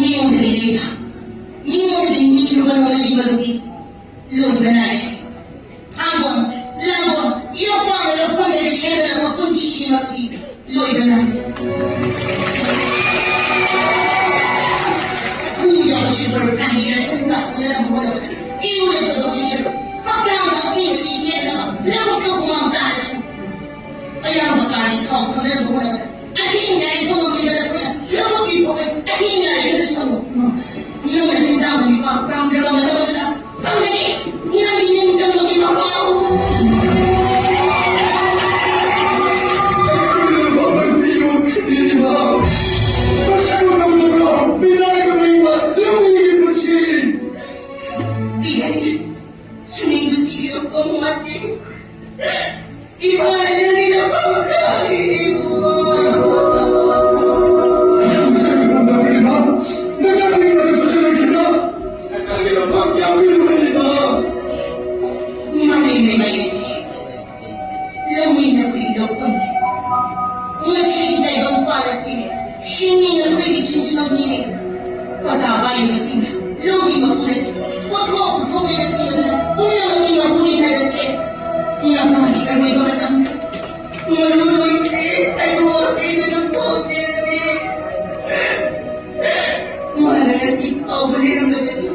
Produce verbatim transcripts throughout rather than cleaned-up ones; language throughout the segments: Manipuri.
ꯃꯤꯉꯣꯟꯗꯗꯤ ꯂꯩꯕ, ꯃꯤꯉꯣꯟꯗꯗꯤ ꯃꯤ ꯂꯨꯕ ꯅꯣꯂꯩꯒꯤ ꯃꯔꯨꯗꯤ ꯂꯣꯏꯕ ꯅꯥꯏꯗꯦ꯫ ꯊꯥꯡꯒꯣꯟ, ꯂꯥꯡꯒꯣꯟ, ꯌꯣꯄꯥꯛꯅ ꯂꯧꯐꯝꯗꯒꯤ ꯁꯦꯝꯅꯔꯛꯄ ꯄꯨꯟꯁꯤꯒꯤ ꯃꯔꯨꯗꯤ ꯂꯣꯏꯕ ꯅꯥꯏꯗꯦ꯫ ꯍꯨ ꯌꯥꯎꯕ ꯁꯤꯜꯚꯔ ꯄ꯭ꯂꯥꯏꯒꯤ ꯔꯦꯁꯟ ꯀꯥꯔꯗ ꯎꯅꯅꯕ ꯍꯣꯠꯅꯕꯗ ꯏꯔꯨ ꯂꯩꯇꯕꯒꯤ ꯁꯔꯨꯛ ꯍꯛꯆꯥꯡꯗ ꯑꯁꯦꯡꯕ ꯏ ꯆꯦꯟꯅꯕ ꯂꯧꯕꯨꯛꯇ ꯍꯨꯃꯥꯡ ꯇꯥꯔꯁꯨ ꯑꯌꯥꯝꯕ ꯀꯥꯔꯤ ꯊꯥꯎ ꯐꯪꯅꯅꯕ ꯍꯣꯠꯅꯕꯗ ꯑꯍꯤꯡ ꯌꯥꯏ ꯊꯣꯡꯉꯝꯃꯤꯕ ꯅꯈꯣꯏꯅ ꯂꯧꯕꯨꯛꯀꯤ ꯐꯥꯎꯕ ꯑꯍꯤꯡ ꯌꯥꯏ ꯍꯥꯏꯅ ꯁꯪꯉꯨ꯫ ꯅꯪꯅ ꯆꯤꯟꯖꯥꯛ ꯃꯤꯄꯥꯛ ꯄꯥꯝꯗ꯭ꯔꯕ ꯃꯇꯝ ꯑꯗꯨꯗ ꯐꯪꯒꯅꯤ ꯅꯪꯒꯤ ꯅꯤꯡꯇꯝꯕꯒꯤ ꯃꯄꯥꯎ꯫ ꯄꯤꯒꯅꯤ꯫ ꯁꯨꯅꯤꯡꯕꯁꯤ ꯏꯔꯛꯄ ꯋꯥꯠꯇꯦ꯫ ꯏꯃꯥꯅ ꯅꯪꯒꯤꯗꯃꯛ ꯈꯜꯂꯤ, ꯏꯕꯨꯡꯉꯣ꯫ ꯅꯁꯥꯒꯤ ꯂꯣꯝꯗ ꯄꯨꯔꯤꯕ, ꯅꯁꯥꯒꯤ ꯂꯣꯝꯗ ꯁꯣꯖꯜꯂꯛꯈꯤꯕ, ꯅꯁꯥꯒꯤ ꯂꯣꯝꯗ ꯀꯌꯥꯝ ꯀꯨꯏꯔꯕ? ꯃꯥꯂꯦꯝꯒꯤ ꯃꯩ ꯑꯁꯤ ꯂꯧꯃꯤꯅ ꯈꯨꯏꯗꯧ ꯐꯝꯃꯤ꯫ ꯉꯁꯤ ꯇꯥꯏꯕꯪ ꯄꯥꯜ ꯑꯁꯤ ꯁꯤꯡꯃꯤ ꯅꯈꯣꯏꯒꯤ ꯁꯤꯟꯁꯨꯝꯅꯤꯅꯦ꯫ ꯄꯇꯥ ꯄꯥꯏꯔꯤꯕꯁꯤꯡꯅ ꯂꯧꯒꯤ ꯃꯄꯨꯗ ꯄꯣꯠꯊꯣꯛ ꯄꯨꯊꯣꯛꯂꯤꯕꯁꯤꯡ ꯑꯗꯨꯅ ꯄꯨꯝꯅꯃꯛꯀꯤ ꯃꯄꯨꯅꯤ ꯍꯥꯏꯕꯁꯦ ꯅꯄꯥꯒꯤ ꯑꯔꯣꯏꯕ ꯃꯇꯝꯗ ꯃꯔꯨ ꯂꯣꯏꯈ꯭ꯔꯦ ꯍꯥꯏꯕ ꯋꯥꯍꯩꯗꯨꯅ ꯄꯥꯎꯖꯦꯜꯅꯤ꯫ ꯃꯥꯅ ꯉꯁꯤ ꯐꯥꯎꯕ ꯂꯩꯔꯝꯂꯕꯗꯤ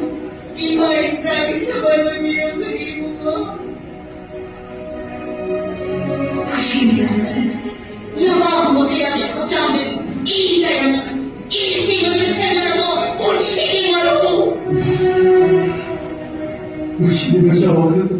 ꯏꯃꯥ ꯏꯆꯥꯒꯤ ꯁꯦꯕꯥ ꯂꯣꯏꯕꯤꯔꯝꯒꯅꯤ ꯏꯕꯨꯡꯉꯣ꯫ ꯈꯨꯁꯤꯅꯤꯅ ꯅꯄꯥꯕꯨ ꯃꯇꯦꯡ ꯍꯛꯆꯥꯡꯗ ꯏ ꯂꯩꯔꯝꯂꯒ ꯏ ꯁꯤꯕꯗꯨꯅ ꯁꯦꯝꯅꯔꯕ ꯄꯨꯟꯁꯤꯒꯤ ꯃꯔꯨ꯫ ꯅꯨꯡꯁꯤꯕ ꯆꯥꯎꯈ꯭ꯔꯕ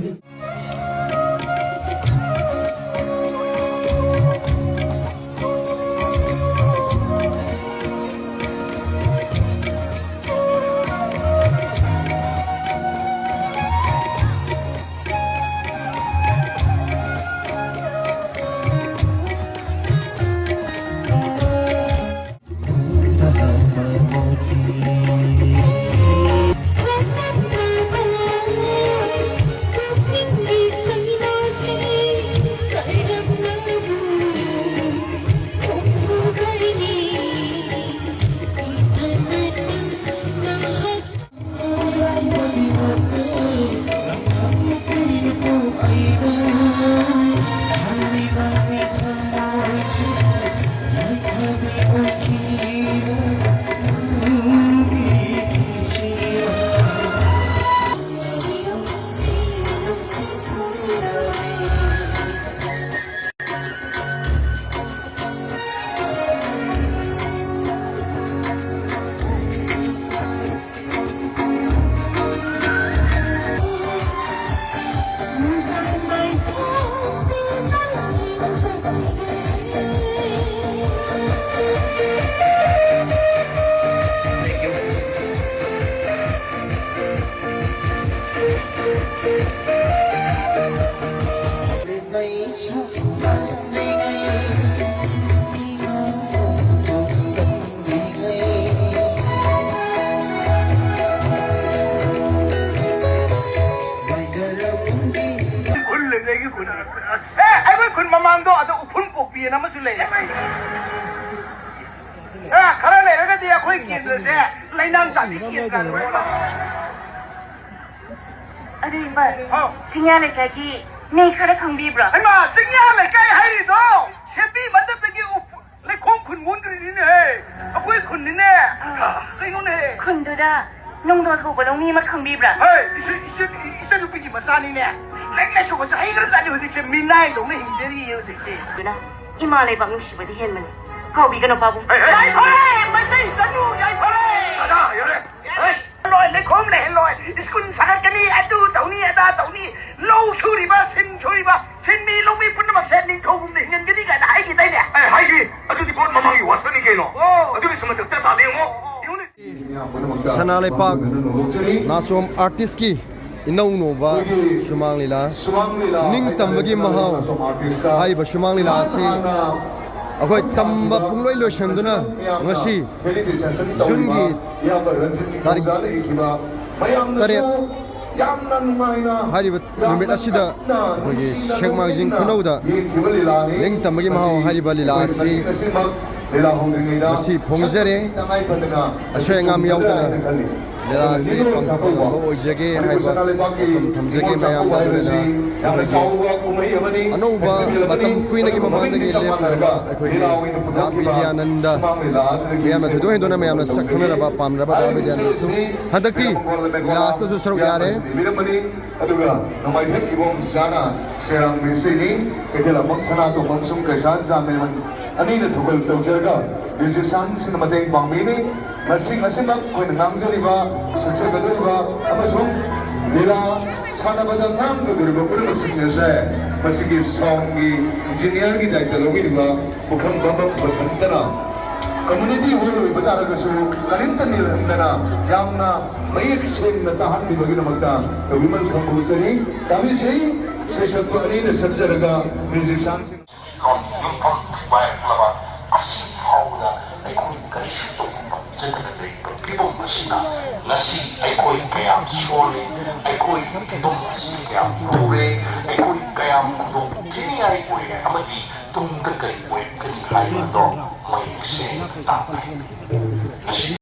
ꯑꯗꯣ, ꯑꯗꯣ ꯎꯐꯨꯟ ꯀꯣꯛꯄꯤꯑꯅ ꯑꯃꯁꯨ ꯂꯩꯔꯦ꯫ ꯑ, ꯈꯔ ꯂꯩꯔꯒꯗꯤ ꯑꯩꯈꯣꯏ ꯀꯦꯟꯗ꯭ꯔꯁꯦ ꯂꯩꯅꯥꯡ ꯇꯥꯕꯤ ꯀꯦꯟꯗ꯭ꯔ ꯑꯣꯏꯔꯦ꯫ ꯑꯗꯨ ꯏꯝꯕꯜ, ꯍꯥꯎ꯫ ꯆꯤꯡꯌꯥ ꯂꯩꯀꯥꯏꯒꯤ ꯃꯤ ꯈꯔ ꯈꯪꯕꯤꯕ꯭ꯔꯥ? ꯍꯩꯃꯥ, ꯆꯤꯡꯌꯥ ꯂꯩꯀꯥꯏ ꯍꯥꯏꯔꯤꯗꯣ ꯁꯦꯝꯕꯤ ꯃꯊꯛꯇꯒꯤ ꯎꯐꯨ-, ꯂꯩꯈꯣꯝ ꯈꯨꯟ ꯑꯣꯟꯈ꯭ꯔꯤꯅꯤꯅꯦꯍꯦ꯫ ꯑꯩꯈꯣꯏ ꯈꯨꯟꯅꯤꯅꯦ꯫ ꯑꯥ꯫ ꯀꯩꯅꯣꯅꯦ? ꯈꯨꯟꯗꯨꯗ ꯅꯨꯡꯗꯣꯜ ꯀꯧꯕ ꯂꯧꯃꯤ ꯑꯃ ꯈꯪꯕꯤꯕ꯭ꯔꯥ? ꯍꯣꯏ, ꯏꯆꯟ-, ꯏꯆꯟ-, ꯏꯆꯟꯅꯨꯄꯤꯒꯤ ꯃꯆꯥꯅꯤꯅꯦ꯫ ꯂꯥꯏꯔꯤꯛ ꯂꯥꯏꯁꯨꯒꯁꯦ ꯍꯩꯈ꯭ꯔꯖꯥꯠꯅꯤ ꯍꯧꯖꯤꯛꯁꯦ, ꯃꯤꯅꯥꯏꯗꯧꯅ ꯍꯤꯡꯖꯔꯤꯌꯦ ꯍꯧꯖꯤꯛꯁꯦ꯫ ꯑꯗꯨꯅ ꯏꯃꯥ ꯂꯩꯕꯥꯛ ꯅꯨꯡꯁꯤꯕꯗꯤ ꯍꯦꯟꯕꯅꯤ꯫ ꯀꯥꯎꯕꯤꯒꯅꯨ, ꯄꯥꯕꯨꯡ꯫ ꯍꯩ, ꯍꯩ, ꯍꯩ! ꯌꯥꯏꯐꯔꯦ! ꯃꯩꯇꯩ ꯏꯆꯟꯕꯨ ꯌꯥꯏꯐꯔꯦ! ꯗꯥꯗꯥ, ꯌꯥꯔꯦ! ꯍꯩ! ꯂꯣꯏ, ꯂꯩꯈꯣꯝ ꯂꯩꯍꯜꯂꯣꯏ! ꯁ꯭ꯀꯨꯜ ꯁꯥꯒꯠꯀꯅꯤ, ꯑꯗꯨ ꯇꯧꯅꯤ, ꯑꯗꯥ ꯇꯧꯅꯤ, ꯂꯧ ꯁꯨꯔꯤꯕ, ꯁꯤꯟ ꯁꯨꯔꯤꯕ, ꯁꯤꯟꯃꯤ ꯂꯧꯃꯤ ꯄꯨꯝꯅꯃꯛꯁꯦ ꯅꯤꯡꯊꯧꯒꯨꯝꯅ ꯍꯤꯡꯍꯟꯒꯅꯤ ꯀꯥꯏꯅ ꯍꯥꯏꯈꯤꯗꯥꯏꯅꯦ? ꯑꯦ, ꯍꯥꯏꯈꯤ꯫ ꯑꯗꯨꯗꯤ ꯚꯣꯠ ꯃꯃꯥꯡꯒꯤ ꯋꯥꯁꯛꯅꯤ ꯀꯩꯅꯣ꯫ ꯑꯣ꯫ ꯑꯗꯨꯒꯤꯁꯨ ꯃꯊꯛꯇ ꯇꯥꯕ ꯌꯦꯡꯉꯣ꯫ ꯌꯦꯡꯉꯨꯅꯦ꯫ ꯁꯅꯥ ꯂꯩꯄꯥꯛ ꯅꯥꯆꯣꯝ ꯑꯥꯔꯇꯤꯁꯀꯤ ꯏꯅꯧꯅꯧꯕ ꯁꯨꯃꯥꯡ ꯂꯤꯂꯥ, ꯅꯤꯡꯇꯝꯕꯒꯤ ꯃꯍꯥꯎ ꯍꯥꯏꯔꯤꯕ ꯁꯨꯃꯥꯡ ꯂꯤꯂꯥ ꯑꯁꯤ ꯑꯩꯈꯣꯏ ꯇꯝꯕ ꯄꯨꯡꯂꯣꯏ ꯂꯣꯏꯁꯤꯟꯗꯨꯅ ꯉꯁꯤ ꯖꯨꯟꯒꯤ ꯇꯥꯔꯤꯛ ꯇꯔꯦꯠ ꯍꯥꯏꯔꯤꯕ ꯅꯨꯃꯤꯠ ꯑꯁꯤꯗ ꯑꯩꯈꯣꯏꯒꯤ ꯁꯦꯛꯃꯥꯏꯖꯤꯡ ꯈꯨꯅꯧꯗ ꯅꯤꯡꯇꯝꯕꯒꯤ ꯃꯍꯥꯎ ꯍꯥꯏꯔꯤꯕ ꯂꯤꯂꯥ ꯑꯁꯤ ꯉꯁꯤ ꯐꯣꯡꯖꯔꯦ꯫ ꯑꯁꯣꯏ ꯑꯉꯥꯝ ꯌꯥꯎꯗꯅ ꯂꯤꯂꯥ ꯑꯁꯤ ꯄꯥꯡꯊꯣꯛꯄ ꯉꯝꯕ ꯑꯣꯏꯖꯒꯦ ꯍꯥꯏꯕ ꯋꯥꯐꯝ ꯊꯝꯖꯒꯦ꯫ ꯃꯌꯥꯝꯗ ꯑꯗꯨꯅ ꯑꯩꯈꯣꯏꯒꯤ ꯑꯅꯧꯕ ꯃꯇꯝ ꯀꯨꯏꯅꯒꯤ ꯃꯃꯥꯡꯗꯒꯤ ꯂꯦꯞꯂꯔꯕ ꯑꯩꯈꯣꯏꯒꯤ ꯗꯥ ꯕꯤꯗ꯭ꯌꯥꯅꯟꯗ, ꯃꯌꯥꯝꯅ ꯊꯣꯏꯗꯣꯛ ꯍꯦꯟꯗꯣꯛꯅ ꯃꯌꯥꯝꯅ ꯁꯛ ꯈꯪꯅꯔꯕ ꯄꯥꯝꯅꯔꯕ ꯗꯥ ꯕꯤꯗ꯭ꯌꯥꯅꯟꯗꯁꯨ ꯍꯟꯗꯛꯇꯤ ꯂꯤꯂꯥ ꯑꯁꯤꯗꯁꯨ ꯁꯔꯨꯛ ꯌꯥꯔꯦ꯫ ꯑꯗꯨꯒ ꯅꯣꯡꯃꯥꯏꯊꯦꯝ ꯏꯕꯣꯝ ꯆꯥꯅ ꯁꯦꯔꯥꯡ ꯃꯤꯁꯤꯅꯤ, ꯀꯩꯊꯦꯜ ꯑꯃꯝ ꯁꯅꯥꯇꯣꯝꯕ ꯑꯃꯁꯨꯡ ꯀꯩꯁꯥꯜ ꯖꯥꯃꯦꯃꯟ ꯑꯅꯤꯅ ꯊꯧꯒꯜ ꯇꯧꯖꯔꯒ ꯃ꯭ꯌꯨꯖꯤꯁꯤꯌꯥꯟꯁꯤꯡꯅ ꯃꯇꯦꯡ ꯄꯥꯡꯕꯤꯅꯤ꯫ ꯃꯁꯤ ꯉꯁꯤꯃꯛ ꯑꯩꯈꯣꯏꯅ ꯉꯥꯡꯖꯔꯤꯕ, ꯁꯛꯆꯒꯗꯧꯔꯤꯕ ꯑꯃꯁꯨꯡ ꯂꯤꯂꯥ ꯁꯥꯟꯅꯕꯗ ꯉꯥꯡꯒꯗꯧꯔꯤꯕ ꯄꯨꯝꯅꯃꯛꯁꯤꯡ ꯑꯁꯦ ꯃꯁꯤꯒꯤ ꯁꯥꯎꯟꯒꯤ ꯏꯟꯖꯤꯅꯤꯌꯔꯒꯤ ꯗꯥꯏꯇ ꯂꯧꯕꯤꯔꯤꯕ ꯄꯨꯈ꯭ꯔꯝꯕꯝ ꯕꯁꯟꯇꯅ ꯀꯝꯃ꯭ꯌꯨꯅꯤꯇꯤ ꯍꯣꯜ ꯑꯣꯏꯕ ꯇꯥꯔꯒꯁꯨ ꯀꯔꯤꯝꯇ ꯅꯤꯜꯍꯟꯗꯅ ꯌꯥꯝꯅ ꯃꯌꯦꯛ ꯁꯦꯡꯅ ꯇꯥꯍꯟꯕꯤꯕꯒꯤꯗꯃꯛꯇ ꯇꯧꯕꯤꯃꯜ ꯈꯪꯍꯧꯖꯔꯤ꯫ ꯇꯥꯕꯤꯁꯤ, ꯁꯩꯁꯛꯄ ꯑꯅꯤꯅ ꯁꯛꯆꯔꯒ ꯃ꯭ꯌꯨꯖꯤꯁꯤꯌꯥꯟꯁꯤꯡ ꯌꯨꯝꯐꯝ ꯊꯨꯒꯥꯏꯔꯛꯂꯕ ꯑꯁꯤ ꯐꯥꯎꯕꯗ ꯑꯩꯈꯣꯏ ꯀꯔꯤꯁꯨ ꯇꯧꯐꯝ ꯂꯩꯇꯗꯅ ꯂꯩꯔꯤꯕ ꯐꯤꯕꯝ ꯑꯁꯤꯗ ꯉꯁꯤ ꯑꯩꯈꯣꯏ ꯀꯌꯥꯝ ꯁꯣꯜꯂꯤ, ꯑꯩꯈꯣꯏ ꯐꯤꯕꯝ ꯑꯁꯤ ꯀꯌꯥꯝ ꯂꯨꯔꯦ, ꯑꯩꯈꯣꯏ ꯀꯌꯥꯝ ꯈꯨꯗꯣꯡ ꯊꯤꯅꯤꯡꯉꯥꯏ ꯑꯣꯏꯔꯦ ꯑꯃꯗꯤ ꯇꯨꯡꯗ ꯀꯔꯤ ꯑꯣꯏꯔꯛꯀꯅꯤ ꯍꯥꯏꯕꯗꯣ ꯃꯌꯦꯛ ꯁꯦꯡꯅ ꯇꯥꯛꯈ꯭ꯔꯦ꯫ ꯉꯁꯤ